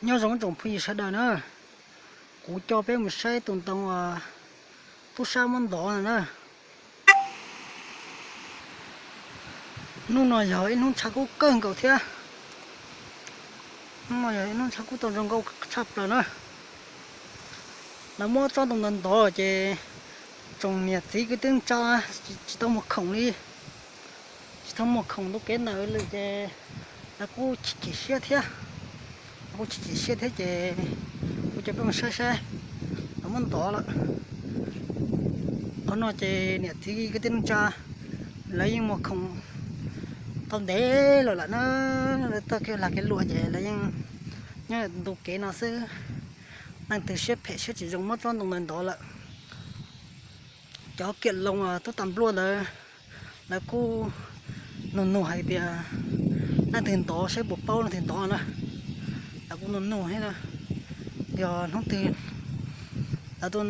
Nyob zoo tsoom phooj ywg sawv daws na, kuv coj peb mus saib tus ntoo uas tub sab muab ntov no na. Hnub no yog ib hnub ntshav kub kawg nkaus thiab. Hnub no yog ib hnub ntshav kub tau zoo nkauj tshaj plaws na. Lawv muab tsob ntoo ntawd ntov ces tsoom niam txiv kwv tij neej tsa tsis tau muag khoom li. Tsis tau muag khoom ntu kev ntawd lawm ces lawv kuj chim chim siab thiab. Lawv kuj chim chim siab thiab ces kuv coj peb mus saib saib lawv muab ntov lawm. Qhov no ces niam txiv kwv tij neej tsa lawv yeej muag khoom tau ntev lawm lawm na. Lawv txoj kev lag kev luam ces lawv yeej nyob ntu kev no xwb. Leej twg siab phem siab tsis zoo muab tsob ntoo ntawd ntov lawm. Cov kiam loo tub tas npluaj ntawd lawv kuj nug nug hais tias leej twg ntov saib puas paub leej twg ntov na. Lawv kuj nug nug thiab na, yog hnub twg lawv tuaj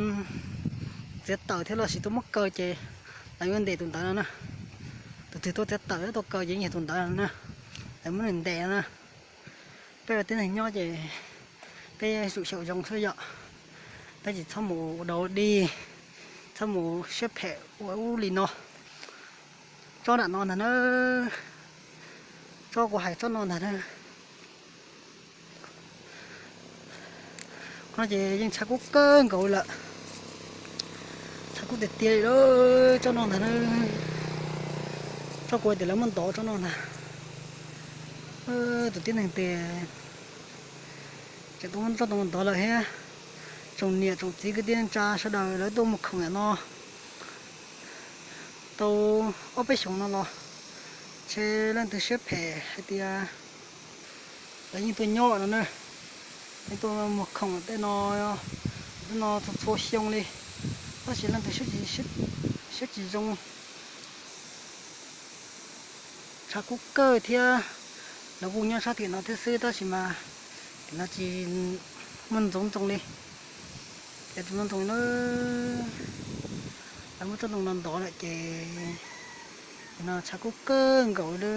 txiav taws thiab los sis tuaj muab kaw ces lawv yuav ntes tus ntawd no na. Tus twg tuaj txiav taws tuaj kaw ces yog tus ntawd no na, lawv muab nws ntes no na. Peb ua tib neeg nyob ces peb tsum xyaum zoo xwb yom. Peb tsis txhob mus ua dog dig, txhob mus siab phem ua ub li no. Tsob nram no ntag na, tsob kuv hais tsob no ntag na. No ces yeej ntshav kub kawg nkaus lawm. Ntshav kub tiag tiag li lawm, tsob no ntag na. Tsob kuv hais tias lawv muab ntov tsob no ntag. Tus tib neeg tias tseem tuaj muab tsob ntoo ntov lawm thiab. Tsoom niam tsoom txiv kwv tij neej tsa sawv daws lawv tuaj muag khoom ntawm no tau ob peb xyoos no los, ntshe leej twg siab phem hais tias lawv yeej tuaj nyob no na, yeej tuaj muag khoom tej no, tej no txhua txhua xyoo li, tab sis leej twg siab tsis zoo. Ntshav kub kawg thiab, lawv kuj nyob sab tim no thiab xwb tab sis mas tim no tsis muaj ntxoov ntxoo li. Ces tus ntoo ntoo na, lawv muab tsob ntoo no ntov lawm ces no ntshav kub kawg nkaus li.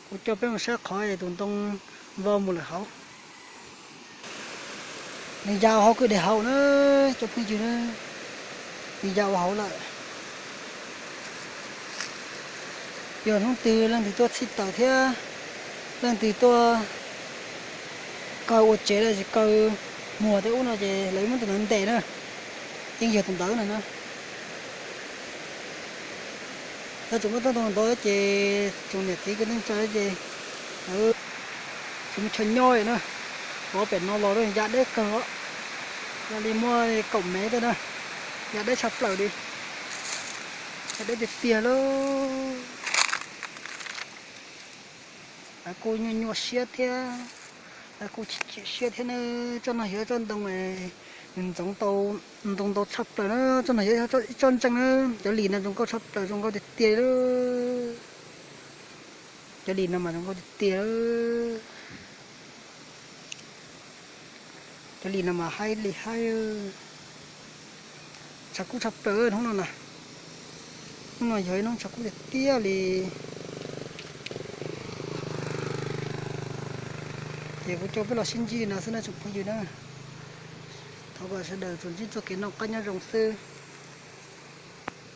Kuv coj peb mus saib qhov tus ntoo vau mus lawm hauv. Nws ya ua hauv kwj deg hauv na, cov phooj ywg na, nws ya ua hauv lawm. Yog hnub twg leej twg tuaj txhij taws thiab leej twg tuaj kaw ua tsev los sis kaw muag tej ub no ces lawv muab tus ntawd ntes na, yeej yog tus ntawd no na. Lawv tseem muab tsob ntoo ntov ces tsoom niam txiv kwv tij neej tsa ces lawv tsis muaj chaw nyob li na. Pov pem no los ya deb kawg, ya li muaj kaum mev tej na, ya deb tshaj plaws li, ya deb tiag tiag lauj. Lawv kuj nyuaj nyuaj siab thiab, lawv kuj chim chim siab thiab na. Tsob no yog tsob ntoo nws ntxoov tau, ntxoov ntau tshaj plaws na. Tsob no yog ib tsob ntseej na. Cov lis no zoo nkauj tshaj plaws, zoo nkauj tiag tiag li. Cov lis no mas zoo nkauj tiag tiag. Cov lis no mas haib li haib. Ntshav kub tshaj plaws hnub no na. Hnub no yog ib hnub ntshav kub tiag tiag li. Ces kuv coj peb los sib ntsib li no xwb na tsoom phooj ywg na. Thov kom sawv daws tsuas ntsib txoj kev noj qab nyob zoo xwb.